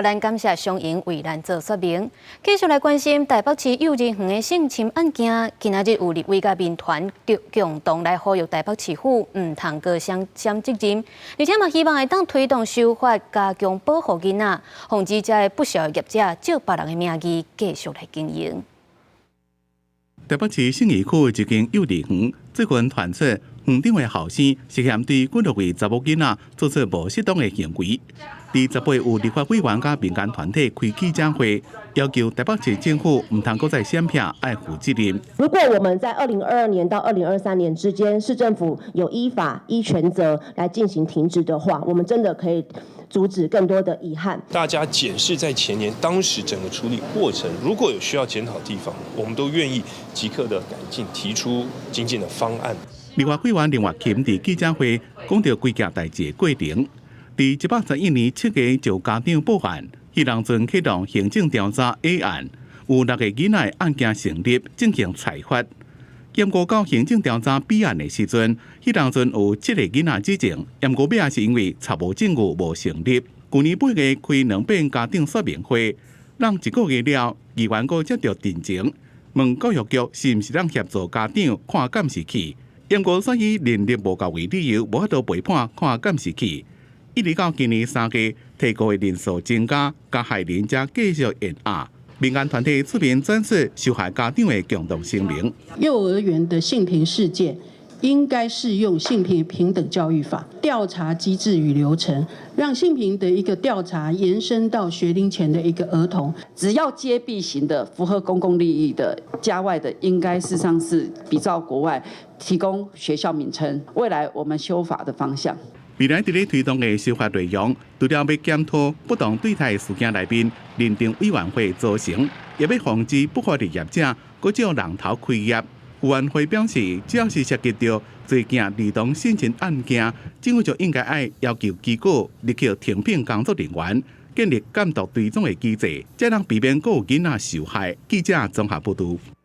咱感謝雙贏為咱做說明。繼續來關心台北市幼兒園的性侵案件，今仔日有立委佮民團共同來呼籲台北市府毋通閣推卸責任，而且嘛希望會當推動修法加強保護囡仔，防止這个不肖業者借別人的名義繼續來經營。台北市信義區一間幼兒園最近傳出園長的後生涉嫌對幾若位查某囡仔做出無適當的行為。佇18有立法委員佮民間團體開記者會，要求台北市政府毋通閣再閃避，愛負責任。如果我們在2022年到2023年之間，市政府有依法依權責來進行停職的話，我們真的可以阻止更多的遺憾。大家檢視在前年當時整個處理過程，如果有需要檢討的地方，我們都願意即刻的改進，提出精進的方案。立法委員林月琴佇記者會講著規件代誌的過程。佇111年7月就家長報案，彼當陣啟動行政調查 A 案，有六個囡仔案件成立進行裁罰。兼過到行政調查 B 案的時陣，彼當陣有七個囡仔指證，毋過尾仔是因為查無證據無成立。舊年8月開兩遍家長說明會，隔一個月了，議員閣接著陳情，問教育局是毋是通協助家長看監視器，毋過煞以人力無夠為理由，無法度陪伴看監視器。一直到今年3月，提告的人數增加，加害人才繼續延壓。民間團體出面轉述受害家長的共同聲明。幼兒園的性平事件應該適用性平平等教育法調查機制與流程，讓性平的一個調查延伸到學齡前的一個兒童。只要揭弊型的、符合公共利益的、家外的，應該事實上是比照國外提供學校名稱。未來我們修法的方向。未來佇咧推動的修法內容，除了欲檢討不當對待事件內面認定委員會組成，也欲防止不法的業者閣借人頭開業。委員會表示，只要是涉及著濟件兒童性侵案件，政府就應該愛要求機構立刻停聘工作人員，建立監督追蹤的機制，才能避免閣有囡仔受害。記者綜合報導。